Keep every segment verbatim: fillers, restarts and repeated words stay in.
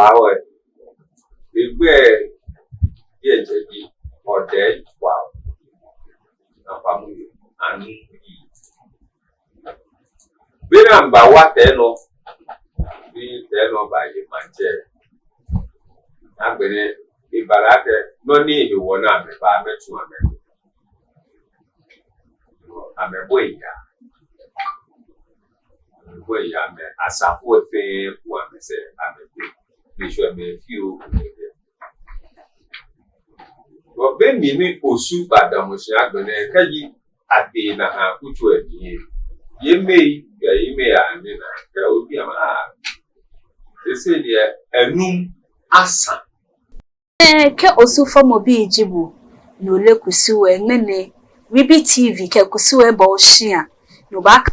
Awo, egbɛ yɛ jɛbi, ɔdɛ kwa, na kwa mu, anu yi. Beni amɛbawa Tɛnɔ, ni Tɛnɔ baye maŋtsɛ. Agbɛnɛ, ebala akɛ, nɔ ni hewɔ ni amɛba, amɛtsu amɛ. Amɛbɔi yaa. Amɛbɔi yaa, amɛ asafo fɛɛ ku amɛsɛɛ amɛkpe. Ni shwɛ amɛ fioo. Bɔ be mli ni Osu badamɔ shi agbɛnɛ kɛji atee nakai akutso lɛ mli lɛ, yemei, yemei anina, kɛ obi ama, ah, ese deɛ, enum asa. Ɛɛ, kɛ Osu fɔmɔbi ji bo, ni ole kusum lɛ ŋmɛnɛ, Ribi T V kɛ kusum lɛ bɔ oshia, ni obaaka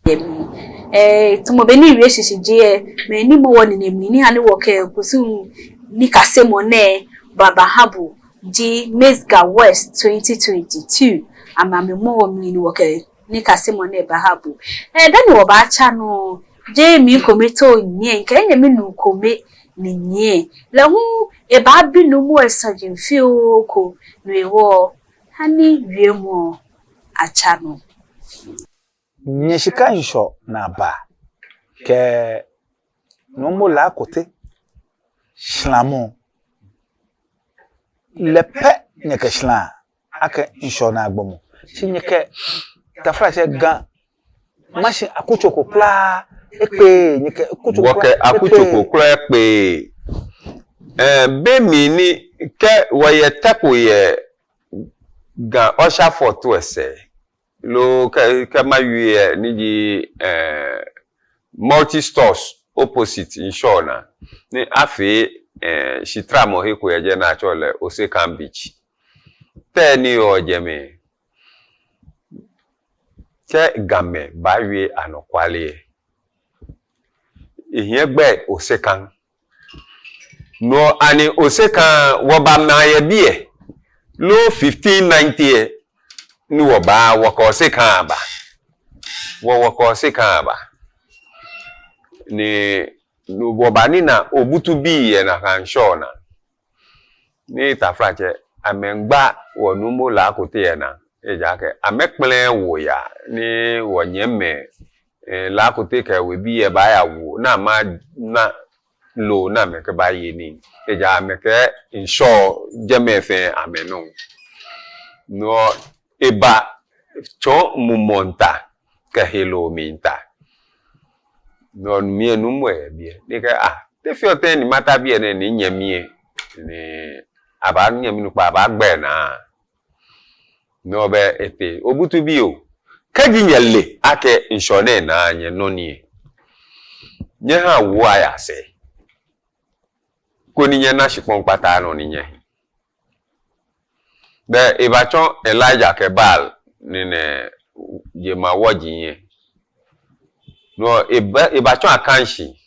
yɛ mli. Ɛɛ, tamɔ bɔ ni miwie shishi ji lɛ, mɛi ni mɔ wɔ nine mli ni ha ni wɔkɛ kusum nikasemɔ nɛɛ babaha bo ji Miss Ga West twenty twenty-two. Amɛ amɛmɔ wɔ mli ni wɔkɛ nikasemɔ nɛɛ baha bo. Ɛɛ, dani wɔbaatsa nɔ, jeee mi kome too nyiɛ, kɛ minyɛmi nuu kome ni nyiɛ. Lɛ hu ebaabi nuumo lɛ saji fioo ko ni ewɔ, hani wiemɔ atsa nɔ. Nyɛshika ŋshɔ ni aba kɛ Nuumo Laa Kotey shramɔ lɛ pɛ nyɛkɛshra akɛ ŋshɔ ni agbɔmɔ. Shi nyɛkɛ taflatsɛ Ga Mashi akutso ko kwraa ekpeee, nyɛkɛ akutso ko kwraa ekpeee. Wɔkɛ akutso ko kwraa ekpeee. Ɛɛ, be mli ni kɛ wɔyɛ tɛ ko yɛ Ga Ussher Fort lɛ sɛɛ, loo kɛ, kɛ mawie lɛ, ni ji, ɛɛ, multi stores opposite ŋshɔ naa. Ni afee, ɛɛ, shitramɔhe ko yɛ jɛi ni atsɛɔ lɛ Osekan Beach. Tɛ ni yɔɔ jɛmɛ, kɛ Gamɛi baawie anɔkwale lɛ, ehiɛ gbɛi Osekan. No ani Osekan wɔbana yɛ biɛ loo fifteen ninety lɛ, ni wɔba wɔkɛ Osekan aba. Wɔ, wɔkɛ Osekan aba. Ni, ni wɔbanina obutubii yɛ nakai ŋshɔ naa. Ni taflatsɛ, amɛŋgba wɔ Nuumo Laa Kotey lɛ naa. Ejaakɛ amɛkpɛlɛɛɛ wɔ yaa ni wɔnyɛmimɛi, ɛɛ, Laa Kotey kɛ ewebii lɛ baaya wɔ, ni amɛna loo ni amɛkɛbaye nii. Ejaakɛ amɛkɛ ŋshɔ jɛmɛ fɛɛ amɛnɔ. No ebatsɔ mumɔŋ ta kɛ heloo mli ta. No mli lɛ Nuumo lɛ yɛ biɛ. Ni ekɛɛ, ah, te feɔ tɛŋŋ ni mata biɛ nɛɛ ni minyɛmi lɛ, ni abaa, minyɛmi nukpa abaagbɛ naa? No be etee, obutubii oo, kɛji nyɛle akɛ ŋshɔ nɛɛ naa nyɛnɔ nii lɛ, nyɛhaa wɔ aya sɛɛ, koni nyɛna shikpɔŋ kpataa nɔ ni nyɛhi. Be ebatsɔ Elijah kɛ Baal nine jemawɔji lɛ. No eba, ebatsɔ Akanshi.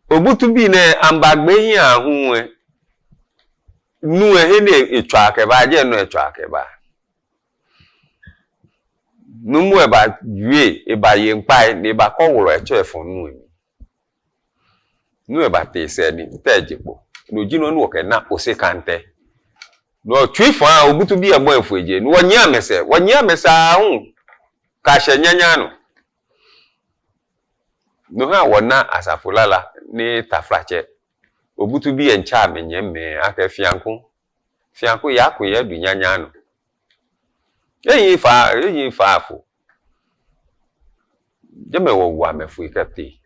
Obutubii nɛɛ amɛbagbe hiɛ aahu lɛ, nu lɛ he ni etswa kɛba, jɛi nɔ etswa kɛba. Nuumo lɛ bawie, ebaye ŋkpai, ni ebakɔ wulɔ etsɔ efɔ nu lɛ mli. Nu lɛ batee sɛɛ ni tɛ lɛ je kpo. No ji nɔ ni wɔkɛna Osekan tɛ. No tsui faa obutubii lɛ bɔi foi jɛi, ni wɔnyiɛ amɛsɛɛ, wɔnyiɛ amɛsɛɛ aahu kɛshɛ nyanyara nɔ. No ha wɔna asafo lala ni taflatsɛ, obutubii lɛ miitsa amɛnyɛmimɛi akɛ fiaŋku, fiaŋku, yaku yɛ du nyanyara nɔ. Eyi fa, eyi fa afo. Jɛmɛ wɔwo amɛ foi kɛtee.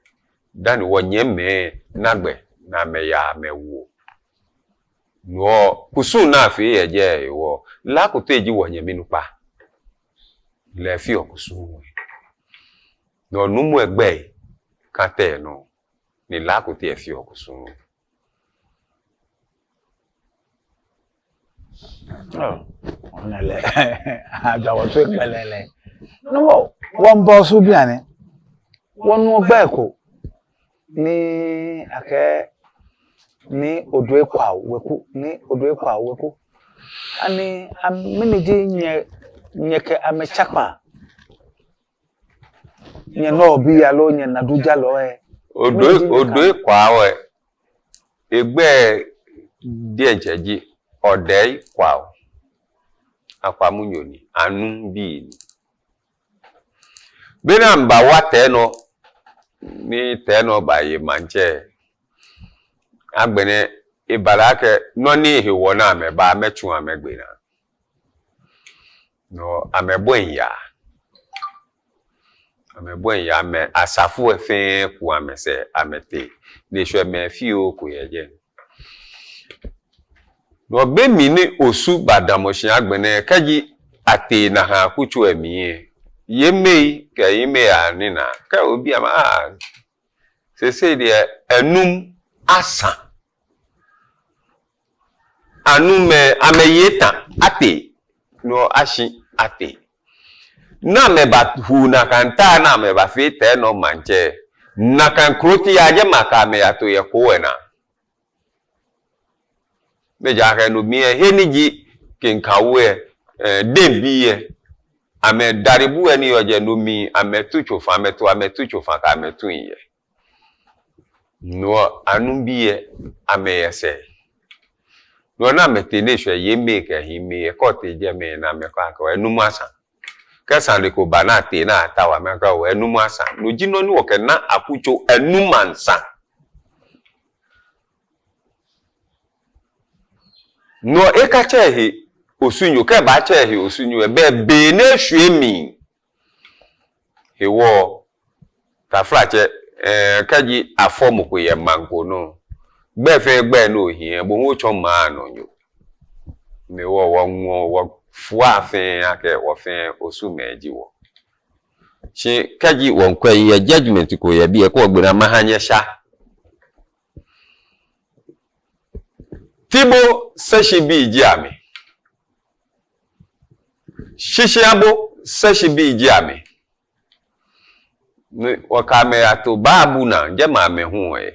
Dani wɔnyɛmimɛi na gbɛ ni amɛya amɛwo. No kusum ni afee yɛ jɛi hewɔ, Laa Kotey ji wɔnyɛmi nukpa. Lɛ efeɔ kusum. No Nuumo lɛ gbɛi kã tɛ nɔ, ni Laa Kotey efeɔ kusum. Oh, ona lɛ. Ajwa wɔ tsui kpɛlɛlɛ. No wɔ, wɔmiiba Osu bianɛ. Wɔnu gbɛi ko ni akɛɛ Nii Odoi Kwao Weku, Nii Odoi Kwao Weku. Ani, am, mɛni ji nyɛ, nyɛkɛ amɛ tsakpaa? Nyɛnɔ bii aloo nyɛna dujalɔi lɛ, Odoi, Odoi Kwao lɛ, egbɛi diɛŋtsɛ ji Odɛi Kwao. Akwamunyo ni, Anum bii ni. Be ni amɛbawa Tɛnɔ, ni Tɛnɔ baye maŋtsɛ, agbɛnɛ eba lɛ akɛ nɔ ni hewɔ ni amɛba, amɛtsu amɛgbe naa. No amɛbɔi yaa. Amɛbɔi yaa, amɛ asafo lɛ fɛɛ ku amɛsɛɛ amɛtee. Ni eshwɛ mɛi fioo ko yɛ jɛi. No be mli ni Osu badamɔ shi agbɛnɛ, kɛji atee nakai akutso lɛ mli lɛ, yei mɛi kɛ yei mɛi yaa ni naa. Kɛ obi amɛ, ah, sɛsɛ deɛ, Anum asa. Anum lɛ, amɛye ta, atee, no ashi atee. Ni amɛbahu nakai ta ni amɛbafee Tɛnɔ maŋtsɛ, nakai klote lɛ, jɛmɛ akɛ amɛ yato yɛ koo lɛ naa. Ejaakɛ no mli lɛ, he ni ji Kinkawe lɛ, eh, Denbii lɛ, amɛ Daribu lɛ ni yɔɔ jɛi, no mli amɛtu tsofa, amɛto, amɛtu tsofa kɛ amɛtu yɛ. No Anum bii lɛ, amɛyɛ sɛɛ. No ni amɛtee ni eshwɛ yei mɛi kɛ hii mɛi lɛ, kɛ otee jɛmɛ ni amɛkɛɔ akɛ oo, Anum asa. Kɛ sane ko ba ni atee ni ataoɔ, amɛkɛɔ oo, Anum asa. No ji nɔ ni wɔkɛna akutso Anum asa. No ekatsɛ ehe Osunyo, kɛ ebaatsɛ ehe Osunyo lɛ, be, be ni eshwie mli hewɔ, taflatsɛ, eh, kɛji afɔ mɔ ko yɛ maŋ ko nɔ, gbɛi fɛɛ gbɛi ni ohiɛ, bo hu otsɔ maŋ lɛ nɔnyo. Ni wɔ, wɔŋɔɔ wɔfua fɛɛ akɛ wɔ fɛɛ Osumɛi ji wɔ. Shi kɛji wɔŋkwɛ, miyɛ judgement ko yɛ biɛ, kɛ wɔgbe naa maha nyɛ sha. Tibo Seshibii ji amɛ. Shishiabo Seshibii ji amɛ. Ni wɔkɛ amɛ yato Baabu naa, jɛmɛ amɛ hu yɛ.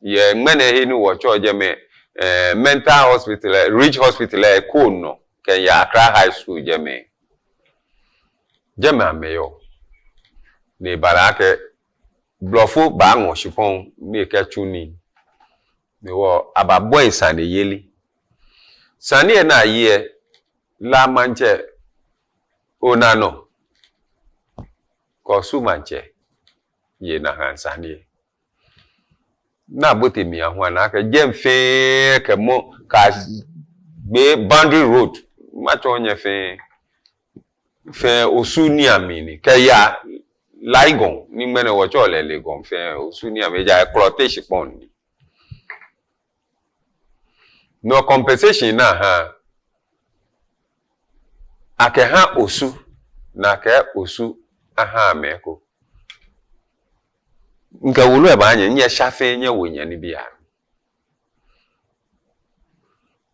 Yɛ ŋmɛnɛ he ni wɔtsɛɔ jɛmɛ, eh, mental hospital, eh, Ridge Hospital, eh, ko nɔ, kɛya Accra High School jɛmɛ. Jɛmɛ amɛyɔɔ. Ni eba lɛ akɛ blɔfo baaŋɔ shikpɔŋ ni ekɛtsu nii. Ni wɔ, ababɔi saneyeli. Sane lɛ ni aye lɛ, La Maŋtsɛ, ona nɔ, kɛ Osu Maŋtsɛ ye nakai sane lɛ. Ni abote mli aahu ana akɛ jɛmɛ fɛɛ kɛ mɔ kɛgbe boundary road, matsɔɔ nyɛ fɛɛ, fɛɛ Osu niiamli ni, kɛya Legon, ni ŋmɛnɛ wɔtsɛɔ lɛ Legon, fɛɛ Osu niiamli, ejaakɛ Klote shikpɔŋ ni. No compensation ni aha, akɛha Osu, ni akɛɛ Osu aha mɛi ko. Mikɛ wolo lɛ baanyɛ, nyɛsha fɛɛ nyɛwo nyɛnibii aa.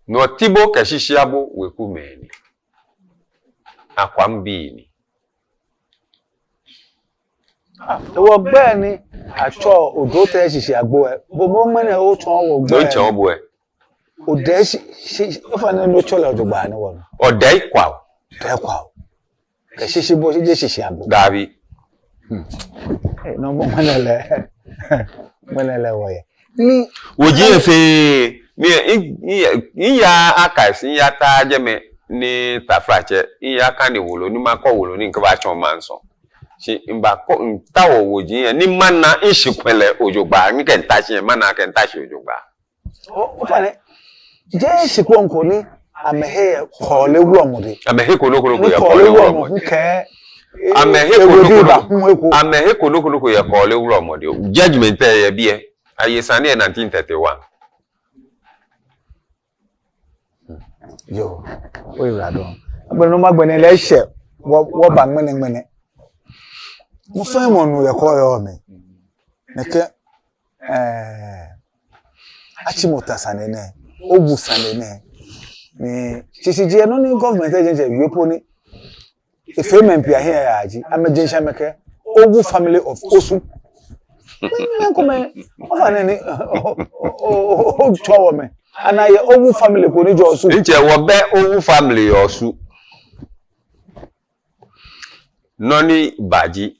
No Tibo kɛ Shishiabo wekumɛi ni. Akwam bii ni. Ah, ewɔ gbɛi ni atsɛɔ Odɛi Shishi Agbo lɛ. Bo moŋ ŋmɛnɛ otsɔɔ wɔ gbɛi. Otsɔɔ bo lɛ. Odɛi shi, shi, shi, ofainɛ ni otsɔɔ lɛ jogbaŋŋ ni wɔnu. Odɛi Kwao. Odɛi Kwao. Kɛ Shishibo, shi jeee Shishi Agbo. Dabi. Hmm. Eh, no bo ŋmɛnɛ lɛ. Ŋmɛnɛ lɛ wɔyɛ. Ni woji lɛ fɛɛ, mi, mi, mi, miya archives, miyata jɛmɛ ni taflatsɛ, miyakane wolo, ni makɔ wolo, ni mikɛbaatsɔɔ maŋsɔ. Shi mibakɔ, mitaoɔ woji lɛ, ni mana mishikwɛlɛ jogbaŋŋ, ni kɛ mita shi lɛ, mana akɛ mita shi jogbaŋŋ. O, ofainɛ, jeee shikpɔŋ ko ni amɛhe yɛ Kɔɔle wulɔmɔ dɛŋ. Amɛhe ko nɔ ko nɔ ko yɛ Kɔɔle wulɔmɔ dɛŋ. Ni kɛ, amɛhe ko nɔ ko nɔ ko, amɛhe ko nɔ ko nɔ ko yɛ Kɔɔle wulɔmɔ dɛŋ. Judgement lɛ yɛ biɛ. Aye sane lɛ nineteen thirty-one. Yoo, oyiwaladɔŋŋ. Agbɛnɛ nɔ ni agbɛnɛ lɛ eshɛ, wɔ, wɔba ŋmɛnɛŋmɛnɛ. Mɔ fɛɛ mɔ nu yɛ kɔɔyɔɔ mli. Nɛkɛ, eh, Achimota sane nɛ, Ogu sane nɛ. Ni, shishijee nɔ ni government lɛ diɛŋtsɛ wie po ni efee mɛi pii ahiɛ yaa ji, amɛje shishi amɛkɛɛ Ogu family of Osu. Mɛi komɛi, ofainɛ ni, o, o, o, o, otsɔɔ wɔ mɛi. Ana yɛ Ogu family ko ni jɛ Osu. Ntsɛ wɔbɛ Ogu family yɛ Osu. Nɔ ni ba ji,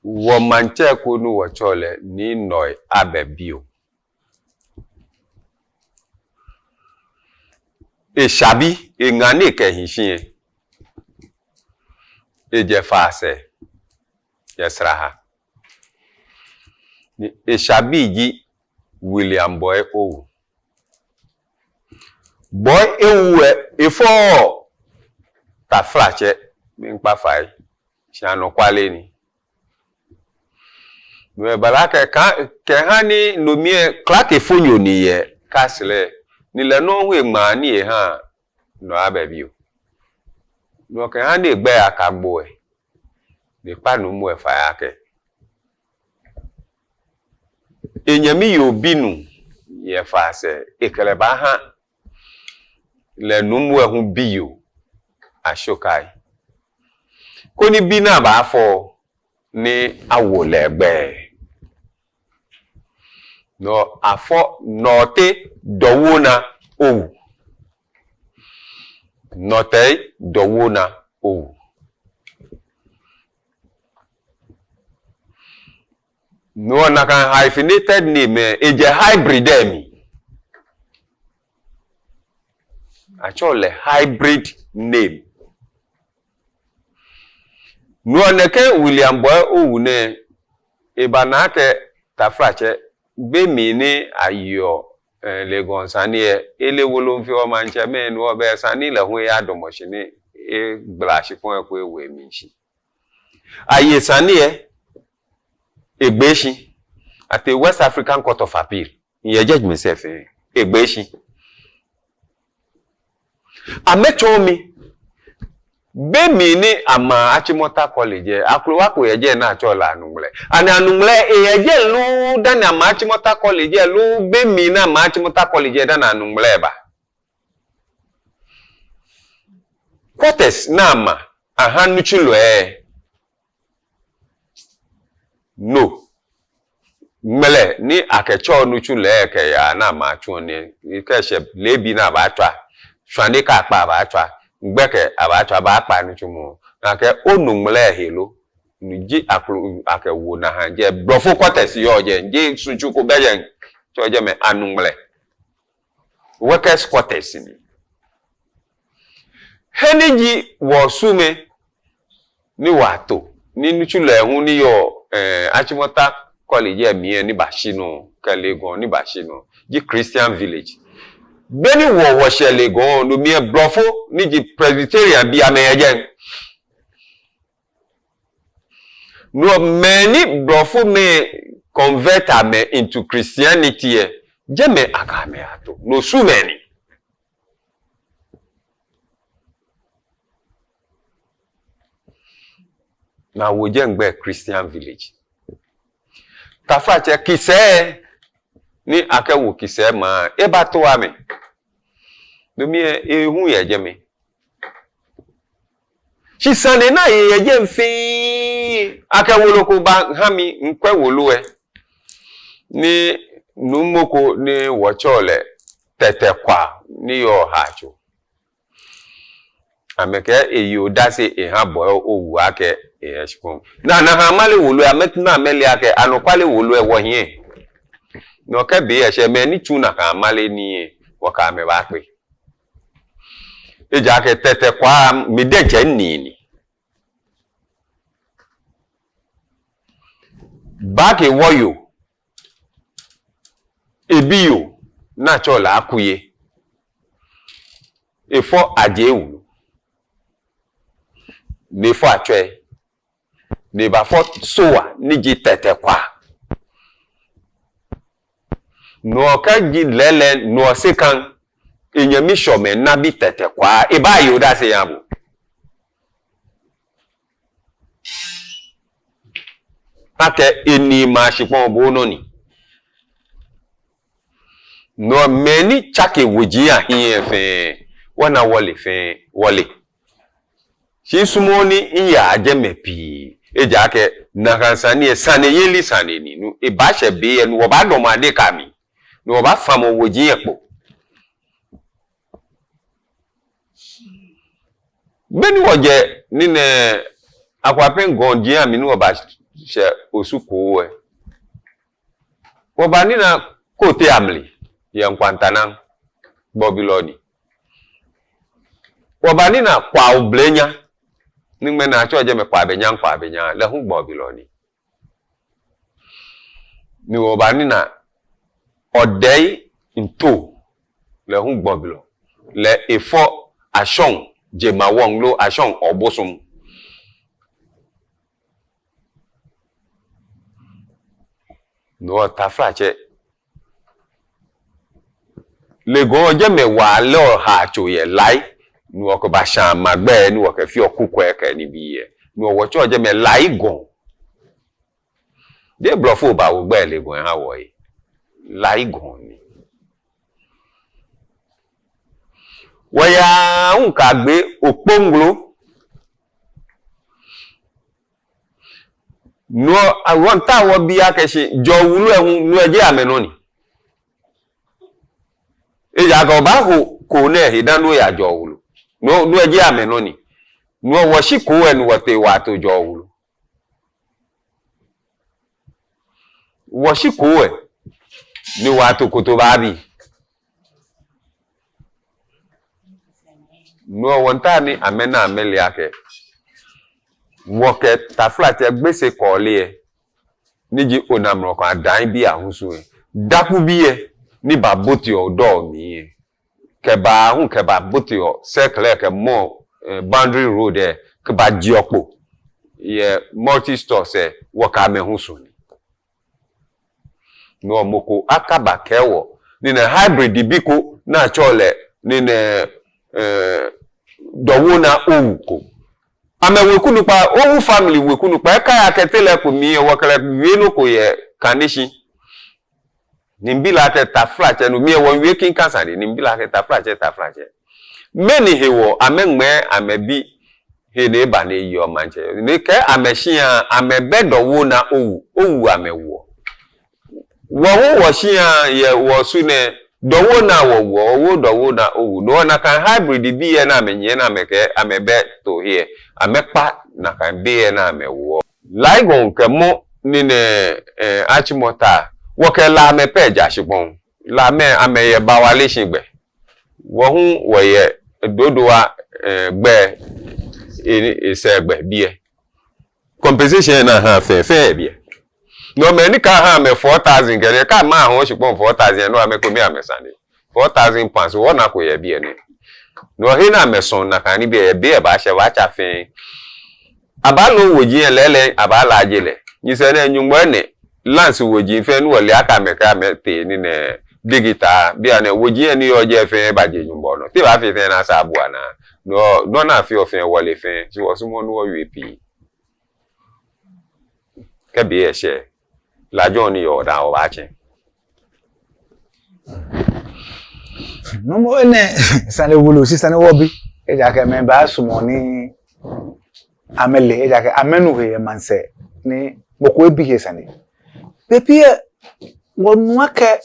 Wɔmaŋtsɛ ko ni wɔtsɛɔ lɛ Nii Nɔi Abɛbio. Eshabi, eŋa ni ekɛhi shi lɛ, ejɛ Faasɛɛ yɛ Sraha. Ni eshabi ji William Boi Owu. Boi Owu lɛ, efɔ taflatsɛ, miikpa fai, shi anɔkwale ni. No lɛ ebala kɛ, kɛha ni no mli lɛ klakefonyo ni yɛ Kaslɛ, ni lɛ nɔŋŋ hu eŋma nii eha Nɔi Abɛbio. No kɛha ni egbɛi akagbo lɛ, ni ekpa nuumo lɛ fai akɛ enyɛmi yoo binuu yɛ Faasɛɛ, ekɛ lɛ baaha lɛ nuumo lɛ hu biyoo Ashokai, koni bi ni abaafɔ ni awo lɛ gbɛi. No afɔ Nɔtei Dowuona Owu. Nɔtei Dowuona Owu. No nakai hyphenated name lɛ, ejɛ hybrid lɛ mli. Atsɛɔ lɛ hybrid name. No nɛkɛ William Boi Owu nɛɛ, ebana akɛ taflatsɛ, be mli ni ayeɔ, eh, Legon sane lɛ, ele wolo miifee maŋtsɛmɛi, no hewɔ be sane lɛ hu eyadamɔ shi ni egbala shikpɔŋ lɛ eko ewo emli shi. Aye sane lɛ, egbee shi. Atee West African Court of Appeal. Miyɛ judgment lɛ fɛɛ, egbee shi. Amɛtsɔɔ mi, be mli ni ama Achimota College lɛ, akrowa ko yɛ jɛi ni atsɛɔ lɛ Anuŋmlɛ. Ani Anuŋmlɛ lɛ eyɛ jɛi loo dani ama Achimota College lɛ, loo be mli ni ama Achimota College lɛ dani Anuŋmlɛ lɛ ba? Quarters ni ama aha nitsulɔi lɛ, no ŋmlɛ ni akɛtsɛɔ nitsulɔi lɛ kɛyaa ni ama tsuɔ nii, kɛshɛ leebi ni abaatswa, shwane kɛ akpa abaatswa, gbɛkɛ abaatswa, abaakpa nitsumɔ. Nakai Onuŋmlɛ lɛ he lo, no ji akro akɛwo nakai jɛi, blɔfo quarters yɔɔ jɛi, jeee suŋ tsu ko bɛ jɛi, tsɛɔ jɛmɛ Anuŋmlɛ. Workers quarters ni. He ni ji wɔsumɔɔ ni wɔto, ni nitsulɔi hu ni yɔɔ, eh, Achimota College lɛ mli lɛ ni bashi nɔ, kɛ Legon ni bashi nɔ, ji Christian Village. Be ni wɔ wɔshɛ Legon, no mli lɛ blɔfo ni ji Presbyterianbii amɛyɛ jɛi. No mɛi ni blɔfomɛi convert amɛ into Christianity lɛ, jɛmɛ akɛ amɛ ato. No sumɔɔ ni. Ni awo jɛi gbɛi Christian Village. Taflatsɛ, Kisɛɛ, ni akɛwo Kisɛɛ maŋ, ebato amɛ. No mli lɛ, ehu yɛ jɛmɛ. Shi sane ni aye yɛ jɛi fɛɛ, akɛ wolo ko baha mi, mikwɛ wolo lɛ. Ni nuumo ko ni wɔtsɛɔ lɛ Tɛtɛ Kwaa ni yɔɔ Haatso. Amɛkɛɛ eye odase eha Boi Owu akɛ eyɛ shikpɔŋ. Ni nakai amale wolo lɛ, amɛtee ni amɛle akɛ anɔkwale wolo lɛ wɔhiɛ. Ni kɛ be lɛ shɛ, mɛi ni tsu nakai amale nii lɛ, wɔkɛ amɛ baakpe. Ejaakɛ Tɛtɛ Kwaa, mi diɛŋtsɛ minii ni. Baake wɔyoo, ebiyoo, ni atsɛɔ lɛ Akuye. Efɔ Adjei wulu. Ni efɔ Atswei. Ni ebafɔ Sowa ni ji Tɛtɛ Kwaa. No kɛji lɛɛlɛŋ, no sɛɛ kɛ enyɛmi Shɔmɛ Nabi Tɛtɛ Kwaa, ebaaye odase eha bo. Akɛ enii ma shikpɔŋ, bo onɔ ni. No mɛi ni tsake woji ahiɛ fɛɛ, wɔna wɔle fɛɛ, wɔle. Shi misumɔɔɔ ni miya jɛmɛ pii, ejaakɛ nakai sane lɛ, saneyeli sane ni. No ebaashɛ be lɛ, no wɔbaadamɔ adeka mli, no wɔbaafamɔ woji lɛ kpo. Be ni wɔjɛ nii nɛɛ, Akuapem gɔji amli ni wɔba shɛ Osu Koo lɛ. Wɔbanina Kotei Amli yɛ Nkwanta naa, gbɔbilɔ ni. Wɔbanina Kwao Blenya, ni ŋmɛnɛ atsɛɔ jɛmɛ Kwabenya, Kwabenya, lɛ hu gbɔbilɔ ni. Ni wɔbanina Odei Nto, lɛ hu gbɔbilɔ, lɛ efɔ Ashong Jemawɔŋ loo Ashong Obosom. No hewɔ taflatsɛ, Legon jɛmɛ wa lɛ oha tso yɛ Lai, ni wɔkɛbashã maŋ gbɛi, ni wɔkɛfeɔ kukwɛi kɛ nibii lɛ, ni wɔtsɛɔ jɛmɛ Laigon. Jeee blɔfo bawo gbɛi Legon eha wɔ lɛ. Laigon ni. Wɔyaa hu kɛgbe Okponglo. No hewɔ wɔmiitao wɔbi akɛ shi Jɔɔ Wulu lɛ hu, no lɛ jeee amɛnɔ ni. Ejaakɛ obaaho Koo nɛɛ he dani oya Jɔɔ Wulu. No, no lɛ jeee amɛnɔ ni. No hewɔ wɔshi Koo lɛ ni wɔtee wɔyato Jɔɔ Wulu. Wɔshi Koo lɛ ni wɔyato Kotobaabi. No hewɔ wɔmiitao ni amɛna amɛle akɛ wɔkɛ taflatsɛ Gbese Kɔɔle lɛ, ni ji Onamrɔkɔ Adan bii ahusu lɛ, Dakubii lɛ, ni baboteɔ Odɔɔ mli lɛ, kɛbaa hu kɛbaboteɔ Sɛklɛ kɛmɔ, eh, Boundary Road lɛ, kɛbajeɔ kpo yɛ multi stores lɛ, wɔkɛ amɛ husu ni. No hewɔ mɔ ko akaba kɛɛ wɔ, ni nɛ hybrid bi ko ni atsɛɔ lɛ, ni nɛ, eh, Dɔwona Owu ko. Amɛweku nukpa, Owu family weku nukpa, ekai akɛ te lɛ ko mli lɛ wɔkɛ lɛ wie nɔ ko yɛ Kaneshie. Ni mibi lɛ akɛ taflatsɛ, no mli lɛ wɔmiiwie kinka sane, ni mibi lɛ akɛ taflatsɛ, taflatsɛ, mɛni hewɔ amɛŋmɛɛ amɛbi he ni eba ni eyeɔ maŋtsɛ? Ni ekɛɛ amɛshia amɛbɛ Dɔwona Owu, Owu amɛwoɔ. Wɔ hu wɔshia yɛ wɔ Osu nɛɛ, Dɔwona wɔwoɔ, wɔwooo Dɔwona Owu. No hewɔ nakai hybrid bii lɛ ni amɛnyiɛ ni amɛkɛɛ amɛbɛ too he lɛ, amɛkpa nakai bei lɛ ni amɛwoɔ. Laigon kɛmɔ ni nɛ, eh, Achimota, wɔkɛ Lamɛi pɛ ja shikpɔŋ. Lamɛi amɛyɛ Bawaleshiŋ gbɛ. Wɔ hu wɔyɛ Dodowa, eh, gbɛ, e, esɛɛ gbɛ biɛ. Compensation ni aha fɛɛ, fɛɛ yɛ biɛ. No hewɔ mɛi ni kɛha amɛ four thousand kɛ nɛɛ, kɛ amɛha wɔ shikpɔŋ four thousand, no hewɔ amɛkome amɛsane. Four thousand pounds, wɔnako yɛ biɛ nɛɛ. No hewɔ he ni amɛsɔɔ nakai nibii lɛ, be lɛ baashɛ, baatsa fɛɛ. Abaalo woji lɛ lɛɛlɛŋ, abaalaaje lɛ. Nyɛsɛɛ nɛɛ Nyɔŋmɔ nɛ, Lansi woji fɛɛ ni wɔle akɛ amɛkɛ amɛtee nii nɛɛ digital. Bianɛ woji lɛ ni yɔɔ jɛi fɛɛ baje Nyɔŋmɔ nɔ. Te abaafee tɛŋŋ ni asa abua naa? No, nɔ ni afeɔ fɛɛ wɔle fɛɛ, shi wɔsumɔɔɔ ni wɔwie pii. Kɛ be lɛ shɛ, La John ni yɔɔ daa wɔbaatsɛ. No hewɔ enɛ sane wulu, shi sane wɔbi. Ejaakɛ mɛi baasumɔ ni amɛle, ejaakɛ amɛnu he yɛ maŋsɛɛ ni mɔ ko ebi he sane. Bei pii lɛ, wɔnu akɛ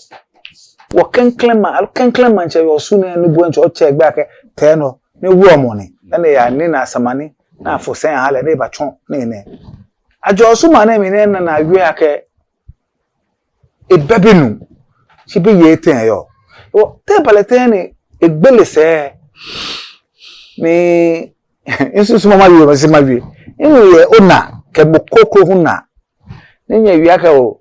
wɔ klɛŋklɛŋ maŋ, aloo klɛŋklɛŋ maŋtsɛ yɛ Osu nɛɛ ni bo diɛŋtsɛ otsɛ egbɛi akɛ Tɛi Nɔ, ni wulɔmɔ ni, dani eya ni ena samani, ni afo sɛi aha lɛ, ni ebatsɔ nii nɛɛ. Ajɛ Osu maŋ nɛɛ mli ni ena ni awie akɛ ebɛ binuu, shi biyei etɛ yɔɔ. Wɔ, te ebale tɛŋŋ ni egbele sɛɛ ni, misusumɔ mawie, mase mawie. Minu yɛ onaa, kɛ mɔ kroko hu naa. Ni nyɛwie akɛ oo,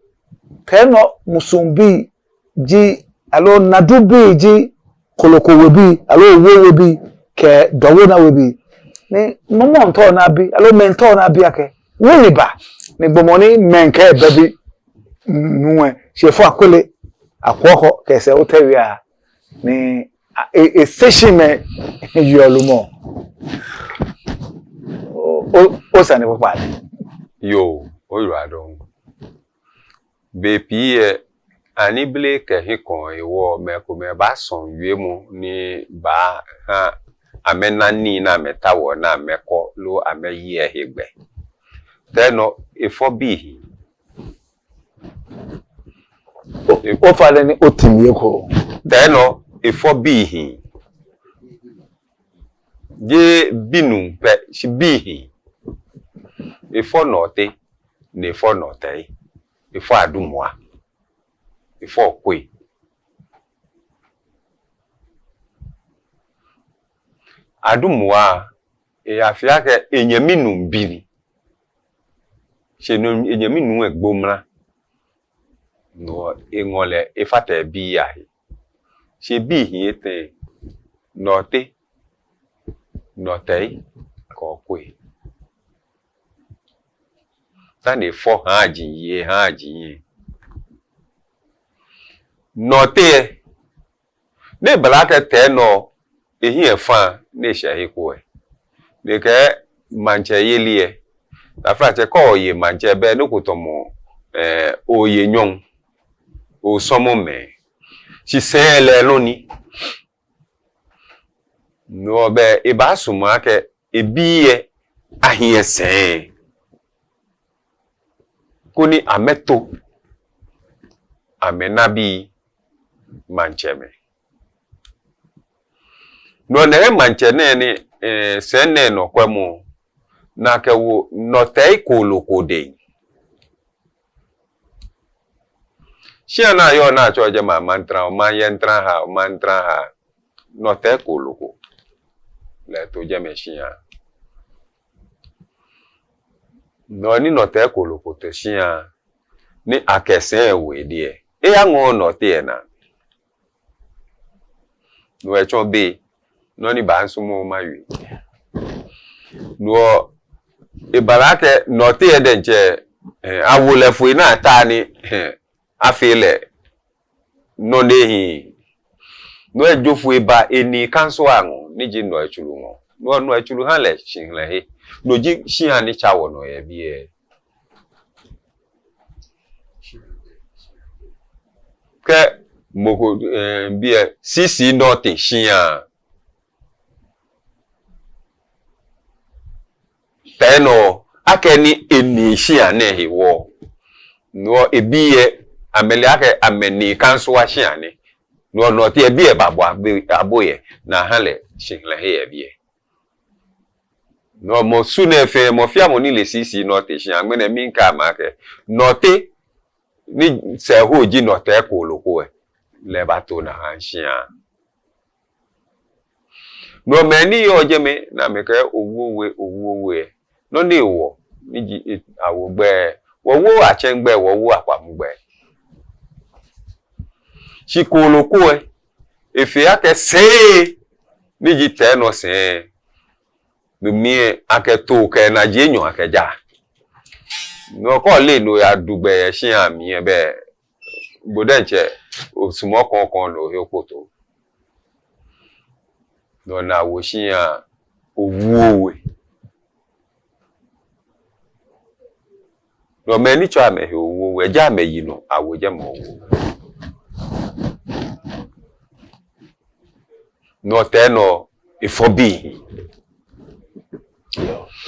Tɛi Nɔ musuŋ bii ji, aloo Nadu bii ji, Koloko webii, aloo Owo webii, kɛ Dɔwona webii. Ni mɔ mɔ miitao ni abi, aloo mɛi miitao ni abi akɛ, mɛni ba, ni gbɔmɔ ni mɛi kɛɛ ebɛ binuu lɛ, shi efɔ Akwele, Akwɔkɔ, kɛ sɛɛ Otawia, ni a, e, e, station mɛi, yɔɔ lumɔ. O, o, osane kpakpa lɛ. Yoo, oyiwaladɔŋŋ. Bei pii lɛ, ani bile kɛ hiɛkɔɔ hewɔ mɛi komɛi baasɔɔ wiemɔ ni baaha amɛna nii ni amɛtaoɔ ni amɛkɔ loo amɛye lɛ he gbɛ. Tɛi Nɔ efɔ bii hii. O, ofainɛ ni oti mi eko. Tɛi Nɔ efɔ bii hii. Jeee binuu pɛ, shi bii hii. Efɔ Nɔɔte. ni efɔ Nɔtei, efɔ Adumua, efɔ Okwei. Adumua, eyafee akɛ enyɛmi nuu bi ni. Shi no enyɛmi nuu egbo mra. No eŋɔ lɛ efata ebii ahe. Shi ebii hi etɛ, Nɔtei, Nɔtei kɛ Okwei. Tani efɔ haaji yɛ, haaji yɛ. Nɔtei, ni ebala akɛ Teinɔ, ehiɛ efa ni eshɛ he ko lɛ, ni ekɛɛ maŋtsɛyeli lɛ, taflatsɛ kɛ oye maŋtsɛ bɛ ni oku tamɔ, eh, oye nyɔŋ, osɔmɔ mɛi. Shi sɛi lɛ nɔ ni. No bɛ ebaasumɔ akɛ ebii lɛ ahiɛ sɛi, koni amɛto amɛnabii maŋtsɛmɛi. No nɛkɛ maŋtsɛ nɛɛ ni, eh, sɛi nɛɛ nɔ kwɛmɔ, ni akɛwo Nɔtei kooloo ko dɛŋ. Shia ni ayɔɔ ni atsɛɔ jɛmɛ Amantra, Omanye Ntraha, Omanye Ntraha, Nɔtei kooloo ko lɛ to jɛmɛ shia. No ni Nɔtei kooloo ko to shia, ni akɛ sɛi lɛ wo edɛŋ lɛ, eyaŋɔɔɔ Nɔtei lɛ naa. No etsɔ be, nɔ ni baasumɔ mawie. No ebala akɛ Nɔtei lɛ diɛŋtsɛ, eh, awo lɛ foi ni ata ni, eh, afee lɛ nɔ ni ehiii. No ejo foi eba enii Kansowa ŋɔɔ, ni ji Nɔi Tsuru ŋɔɔ. No Nɔi Tsuru ha lɛ shihilɛhe. No ji shia ni tsa wɔnɔ yɛ biɛ. Kɛ mɔ ko, eh, biɛ, Sisi Nɔte shia. Teinɔ, akɛni enii shia nɛɛ hewɔ, no ebii lɛ, amɛle akɛ amɛnii Kansowa shia nɛɛ. No Nɔtei ebii lɛ babɔ abo, abo yɛ, ni aha lɛ shihilɛhe yɛ biɛ. No mɔ su nɛɛ fɛɛ, mɔ fɛɛ mɔ ni le Sisi Nɔte shia, ŋmɛnɛ miikɛɛ amɛ akɛ Nɔte ni sɛɛ hu ji Nɔtei kooloo ko lɛ, lɛ ebato ni aha shia. No mɛi ni yɔɔ jɛmɛ ni amɛkɛɛ Owuowe, Owuowe lɛ, nɔ ni ewɔ, ni ji, eh, awo gbɛi, Wɔwo Akyem gbɛi, Wɔwo Akwamu gbɛi. Shi kooloo ko lɛ, efee akɛ sɛi, ni ji Teinɔ sɛi, no mli lɛ akɛto kɛ naji enyɔ akɛja. No kɛ ole no oyadu gbɛ yɛ shia mli lɛ bɛ, bo diɛŋtsɛ osumɔɔ kɔŋkɔŋ ni ohe okpoto. No ni awo shia Owuowe. No mɛi ni tsɛɔ amɛhe Owuowe, ja amɛyi nɔ, awo jɛmɛ Owuowe. No Teinɔ efɔ bii.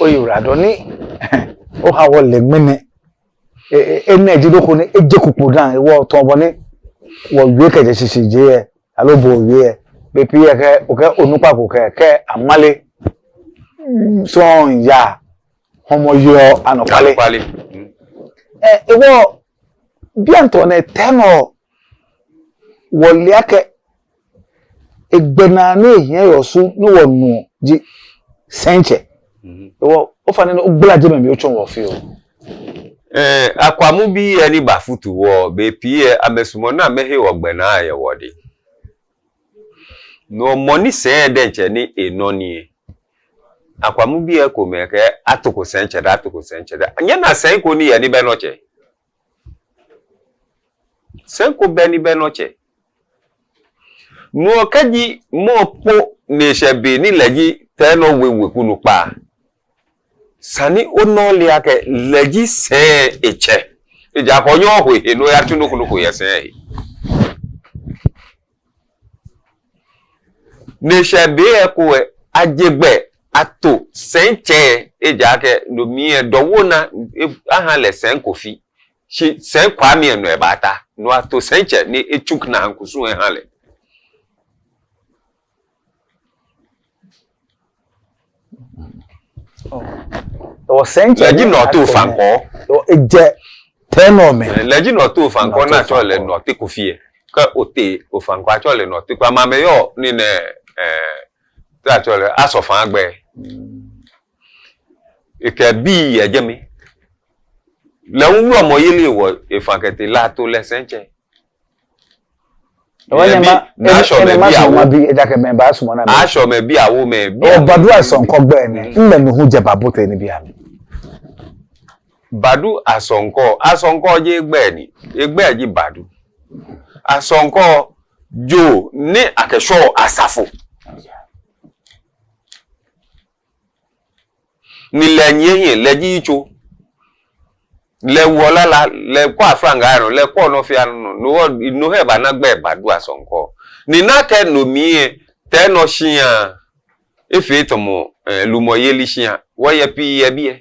Oyiwaladɔŋŋ ni oha wɔle ŋmɛnɛ. E, e, enɛ ji nɔ ko ni eje kpokpaa dani wɔtɔ̃ bɔ ni wɔwie kɛjɛ shishijee lɛ, aloo bo owie lɛ. Bei pii lɛ kɛ, okɛ onukpa ko kɛ, kɛ amale, mm, sɔŋŋ yaa, hɔmɔ yeɔ anɔkwale. Anɔkwale. Mm. Ɛ, hewɔ bianɛ tɔ̃ nɛɛ Teinɔ wɔle akɛ egbɛnaa ni ehiɛ yɛ Osu ni wɔnuɔ ji sɛitsɛ. Mhm. Hewɔ ofainɛ ogbala jɛmɛ mli otsɔɔ wɔ fioo. Eh, Akwamubii lɛ ni bafutu wɔ, bei pii lɛ amɛsumɔɔ ni amɛhe wɔ gbɛnaa yɛ wɔdɛŋ. No mɔ ni sɛi lɛ diɛŋtsɛ ni enɔ ni lɛ, Akwamubii lɛ komɛi kɛɛ atoko sɛitsɛ dɛŋ, atoko sɛitsɛ dɛŋ. Nyɛna sɛi ko ni yɛ ni bɛ nɔtsɛ? Sɛi ko bɛ ni bɛ nɔtsɛ. No kɛji mɔ kpo ni eshɛ be ni lɛ ji Teinɔ We weku onukpa, esa ni ona ole akɛ lɛ ji sɛi lɛ etsɛ. Ejaakɛ onyɛŋ ohe he ni oyatsu nɔ ko nɔ ko yɛ sɛi lɛ he. Ni eshɛ be lɛ eko lɛ, aje gbɛ ato sɛitsɛ, ejaakɛ no mli lɛ dɔwona, e, aha lɛ Sɛi Kofi. Shi Sɛi Kwame lɛ nɔ ebaata. No ato sɛitsɛ ni etsu kɛ naa kusum lɛ aha lɛ. Oh. Ewɔ sɛntsɛ. Lɛ ji Nɔɔte Ofankɔ. Ewɔ ejɛ tɛɛ nɔ mli. Lɛ ji Nɔɔte Ofankɔ ni atsɛɔ lɛ Nɔɔte Kofi lɛ. Kɛ otee Ofankɔ atsɛɔ lɛ Nɔɔte Kofi. Amɛ yɔɔ ni nɛɛ, eh, te atsɛɔ lɛ, Asɔfaŋ gbɛ. Ekɛ bii yɛ jɛmɛ. Lɛ hu wulɔmɔ yeli wɔ efã kɛtee Lato lɛ sɛntsɛ. Ewɔ nyɛma, Ashɔmɛ bii awo. Ashɔmɛ bii awo mɛi bii. Ewɔ Badu Asɔŋkɔ gbɛ nɛɛ, mɛni hu jɛ Badu tɛ ni bi ami. Badu Asɔŋkɔ, Asɔŋkɔ ji egbɛi ni, egbɛi ji Badu. Asɔŋkɔ ji nɔ ni akɛshwɛɔ asafo. Ni lɛ nyiɛ hiɛ, lɛ ji yitso. Lɛ woɔ lala, lɛ kwɛɔ aflaŋaa nɔ, lɛ kwɛɔ nɔ fɛɛ nɔ. No hewɔ, no hewɔ eba ni agbɛi Badu Asɔŋkɔ. Ni nakai nɔ mli lɛ, tɛɛ nɔ shia, efee tamɔ, eh, lumɔyeli shia, wɔyɛ pii yɛ biɛ.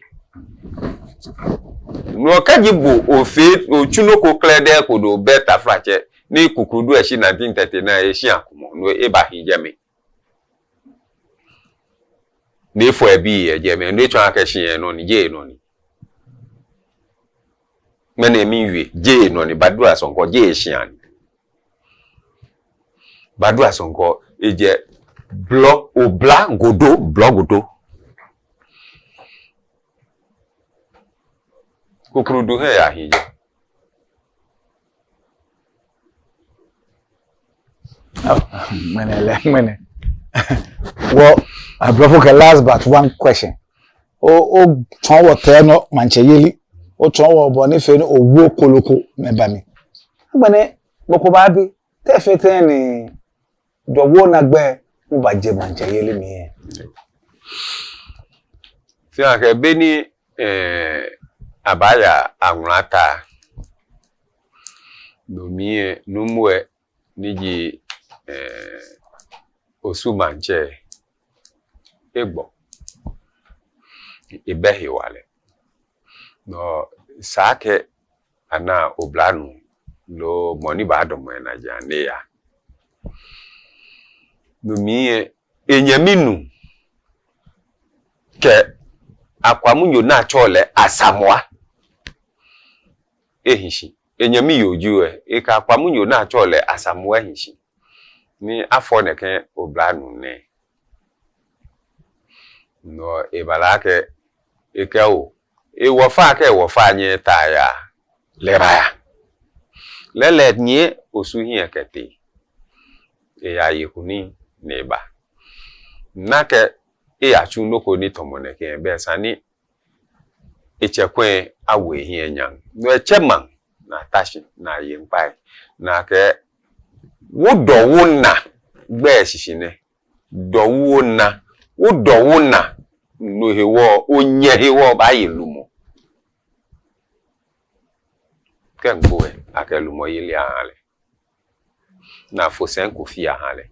No hewɔ kɛji bo ofee, otsu nɔ ko krɛdɛɛ ko ni obɛ taflatsɛ, ni Kukurudu eshi nineteen thirty-nine, eshia kumɔ, no hewɔ ebahi jɛmɛ. Ni efɔ ebii yɛ jɛmɛ, ni etsɔɔ akɛ shia nɔ ni, jeee nɔ ni. Mɛni miwie, jeee nɔ ni, Badu Asɔŋkɔ, jeee shia ni. Badu Asɔŋkɔ, ejɛ Blɔ, Obla Godo, Blɔ Godo. Kukurudu he ya hi jɛ. Oh, ŋmɛnɛ lɛ, ŋmɛnɛ. Wɔ, ablɔfo kɛɛ last but one question. O, otsɔɔ wɔ tɛɛ nɔ maŋtsɛyeli. Otsɔɔ wɔ bɔ ni fee ni owo kolo ko mɛi ba mli. Agbɛnɛ, mɔ ko baabi, te efee tɛŋŋ ni jɔɔwoo naagba hu baje maŋtsɛyeli mli lɛ? Fɛɛ akɛ be ni, eh, abaaya Aŋlata. No mli lɛ, nuumo lɛ ni ji, eh, Osu maŋtsɛ, egbɔ. Ebɛ hewalɛ. No esa akɛ ana oblanuu loo mɔ ni baadamɔ enajiaŋ ni eya. No mli lɛ, enyɛmi nuu kɛ Akwamunyo ni atsɛɔ lɛ Asamoah ehi shi. Enyɛmi yoo ji lɛ, ekɛ Akwamunyo ni atsɛɔ lɛ Asamoah ehi shi ni afɔ nɛkɛ oblanuu nɛɛ. No ebala akɛ, ekɛɛ oo, ewɔfa akɛ ewɔfa nyɛɛɛ taa yaa, lɛ ebaya. Lɛ lɛ nyiɛ Osu hiɛ kɛtee. Eyaye kunim ni eba. Nakai eyatsu nɔ ko ni tamɔ nɛkɛ, belɛ esa ni etsɛ kwɛ awo ehiɛ nyam. No etsɛ maŋ, ni ata shi, ni aye ŋkpai. Ni akɛɛ, wodɔ wona gbɛ shishi nɛ. Dɔ wona, wodɔ wona, no hewɔ, onyɛ hewɔ baaye lumɔ. Kɛ ŋkpɔ lɛ, akɛ lumɔyeli aha lɛ. Ni afo sɛi ko fɛɛ aha lɛ.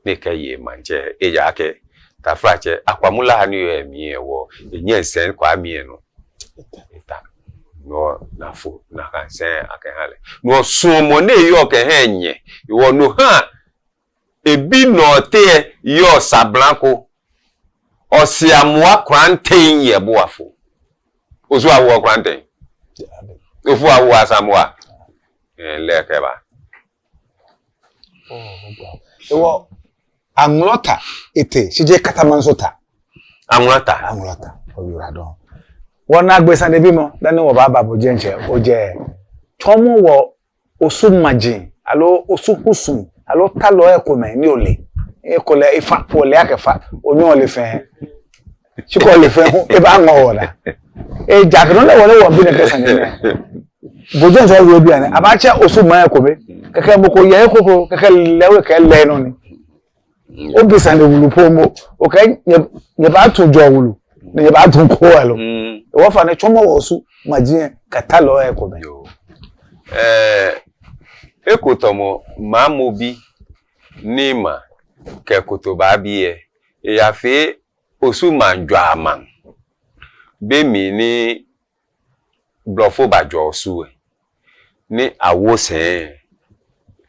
Ni ekɛye maŋtsɛ, ejaakɛ, taflatsɛ, Akwamula ni yɔɔ emli lɛ hewɔ, enyɛ sɛi ko amli lɛ nɔ. Eta. No, ni afo, ni akɛ sɛi akɛha lɛ. No suɔmɔ ni eyɔɔ kɛha enyɛ, hewɔ no ha, ebi Nɔɔte yɔɔ sabla ko. Ɔse Amoah Kranten yɛ Boafo. Osu awoɔ Kranten. Osu awoɔ Asamoah. Eh, lɛ kɛba. Hewɔ Aŋlata etee, shi jeee Katamanso ta. Aŋlata. Aŋlata. Oyiwaladɔŋŋ. Wɔnaagbee sanebimɔ, dani wɔbaaba bo diɛŋtsɛ, ojɛ tsɔɔmɔ wɔ Osu maji, aloo Osu kusum, aloo talɔi komɛi ni ole. Ekolɛ efa, ole akɛ fa, onyɛŋ ole fɛɛ. Shi kɛ ole fɛɛ hu, ebaaŋɔ wɔ naa. Ejaakɛ no lɛ wɔ lɛ wɔbi nɛkɛ sane nɛɛ. Bo diɛŋtsɛ owie bianɛ, abaatsɛ Osu maŋ ekome. Kɛkɛ mɔ ko yɛ he kroko, kɛkɛ lɛ hu ekɛɛ lɛ nɔ ni. Obi sane wulu po momo, okɛɛ nyɛ, nyɛbaatu jɔɔ wulu, ni nyɛbaatu koo alo. Mm. Hewɔ ofainɛ tsɔɔmɔ wɔ Osu maji lɛ kɛ talɔi komɛi. Yoo. Eh, eko tamɔ Maamobi ni ma kɛ Kotobaabi lɛ, eyafee Osu maŋ jwaa maŋ. Be mli ni Blɔfo bajɔɔ Osu lɛ, ni awo sɛi,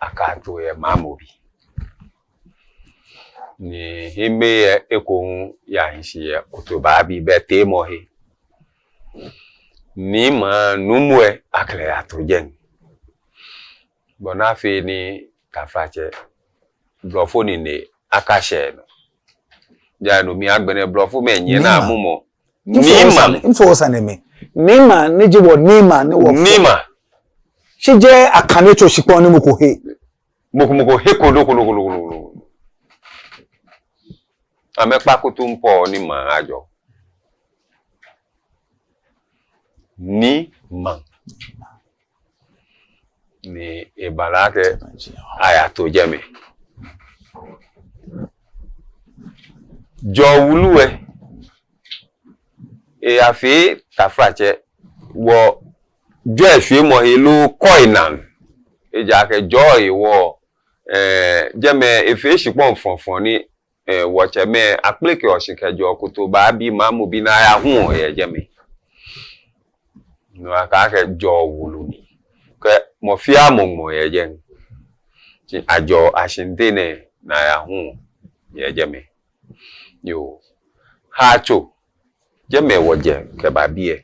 akɛto yɛ Maamobi. Ni hiɛmɛi lɛ eko hu yahi shi yɛ Kotobaabi, bɛ teemɔhe. Niimɛi, nuumo lɛ akɛ lɛ yato jɛi. Bɔ ni afee ni taflatsɛ blɔfo nine akashɛ nɔ. Ja no mli agbɛnɛ blɔfomɛi nyiɛ naa mumɔ. Niimɛi. Mfo sane mli. Niimɛi, ni ji wɔ niimɛi, ni wɔ. Niimɛi. Shi jeee akane tso shikpɔŋ ni mɔ ko he. Mɔ ko, mɔ ko he ko do ko do ko do ko do ko do. Amɛkpa kutumpɔɔ ni maŋ ajɔ. Niimɛi. Ni eba lɛ akɛ ayato jɛmɛ. Jɔɔ Wulu lɛ, eyafee taflatsɛ, wɔjɔɔ eshwiemɔ he loo kɔi naa. Ejaakɛ jɔɔ lɛ wɔ, eh, jɛmɛ efee shikpɔŋ fɔŋfɔŋ ni, eh, wɔtsɛmɛi akpeleke shi kɛjɛɔ Kotobaabi, Maamobi ni ayahu yɛ jɛmɛ. No akɛɛ akɛ Jɔɔ Wulu ni. Kɛ mɔ fɛɛ mɔ ŋmɔ yɛ jɛi. Shi ajɔɔ Ashinte nɛɛ ni ayahu yɛ jɛmɛ. Yoo. Haatso, jɛmɛ wɔjɛ kɛba biɛ.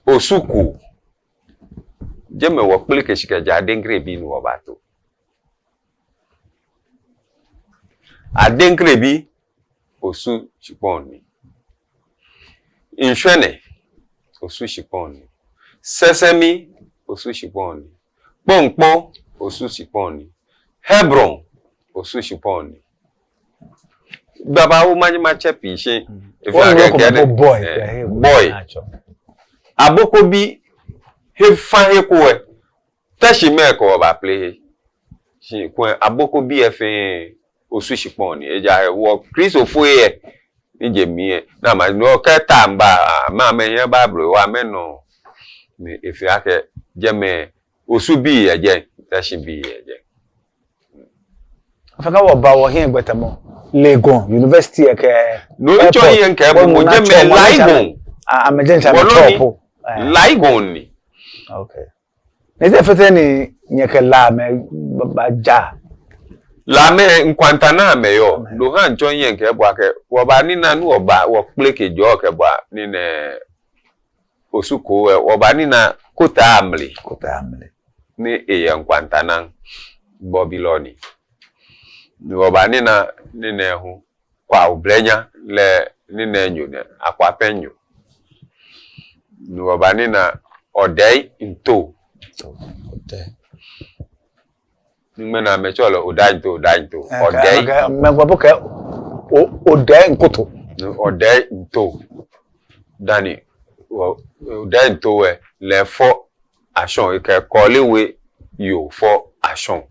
Osu Koo, jɛmɛ wɔkpeleke shi kɛjɛ Adenkrebi ni wɔbato. Adenkrebi, Osu shikpɔŋ ni. Ŋshwɛnɛ, Osu shikpɔŋ ni. Sesemi, Osu shikpɔŋ ni. Kpoŋkpo, Osu shikpɔŋ ni. Hebron, Osu shikpɔŋ ni. Babaoo, manyɛ matsɛ pii shi. Efi akɛ kɛ ne, Boi. Abokobi, he fã he ko lɛ. Teshimɛi kɛ wɔ baplehe. Shi kulɛ Abokobi lɛ fɛɛ Osu shikpɔŋ ni. Ejaakɛ wɔ Kristofoi lɛ, ni je mli lɛ, ni amɛnɔ kɛ ta mba, amɛ, amɛhiɛ Bible wa amɛnɔ. Ni efi akɛ jɛmɛ Osubii yɛ jɛi, Teshibii yɛ jɛi. Afee akɛ wɔba wɔhiɛ gbɛtɛmɔ, Legon University lɛ kɛ. No ntsɔ yɛ ŋkɛ bɔ mɔ jɛmɛ Legon. Amɛjɛ ŋtsɛ amɛtsɔ po. Legon ni. Okay. Ni te fɛɛ tɛŋŋ ni nyɛkɛ Lamɛi ba, baja? Lamɛi Nkwanta ni amɛyɔɔ. No ha ntsɔ yɛ ŋkɛ bɔ akɛ wɔbanina ni wɔba, wɔkpeleke jɔɔ kɛba ni nɛɛ Osu Koo lɛ, wɔbanina Kota Amle. Kota Amle. Ni eyɛ Nkwanta naa, gbɔbilɔ ni. Ni wɔbanina ni nɛɛ hu Kwao Blenya lɛ ni nɛɛ nyo nɛɛ, Akwapɛŋ nyo. Ni wɔbanina Odɛi Ntoo. Odɛi. Ŋmɛnɛ amɛtsɛɔ lɛ Odɛi Ntoo, Odɛi Ntoo. Odɛi. Mɛi gbɔ bo kɛ Odɛi Nkoto. Odɛi Ntoo. Dani, Odɛi Ntoo lɛ, lɛ efɔ Ashɔŋ, ekɛ Kɔɔle We yoo fɔ Ashɔŋ.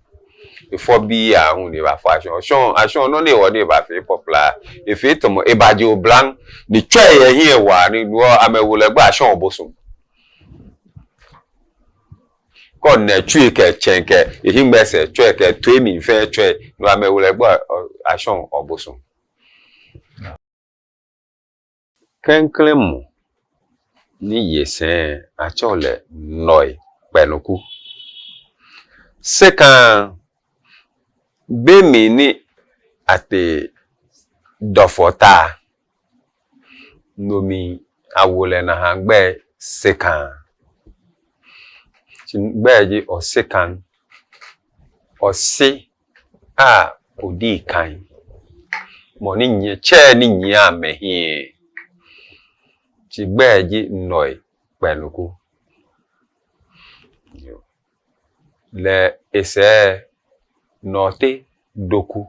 Efɔ bii aahu ni ebafɔ Ashɔŋ. Ashɔŋ, Ashɔŋ nɔ ni ewɔ ni ebafee popular. Efee tamɔ ebaje oblaŋ, ni tsɔi yɛ ehiɛ waa, ni no amɛwo lɛ gbɛi Ashɔŋ Obosom. Kɔ nɛ tsui kɛ tsɛŋ kɛ ehiŋmɛi sɛɛ tsɔi kɛ toi mli fɛɛ tsɔi, no amɛwo lɛ gbɛi Ashɔŋ Obosom. Klɛŋklɛŋ mɔ ni ye sɛi atsɛɔ lɛ Nɔi Kpɛnuku. Sekan, be mli ni atee Dɔfɔta, no mli awo lɛ naha gbɛi Sekan. Gbɛi ji Osekan, Ose a odi kan. Mɔ ni nyiɛ, tsɛ ni nyiɛ amɛhiɛ. Shi gbɛi ji Nɔi Kpɛnuku. Lɛ esɛɛ Nɔte Doku.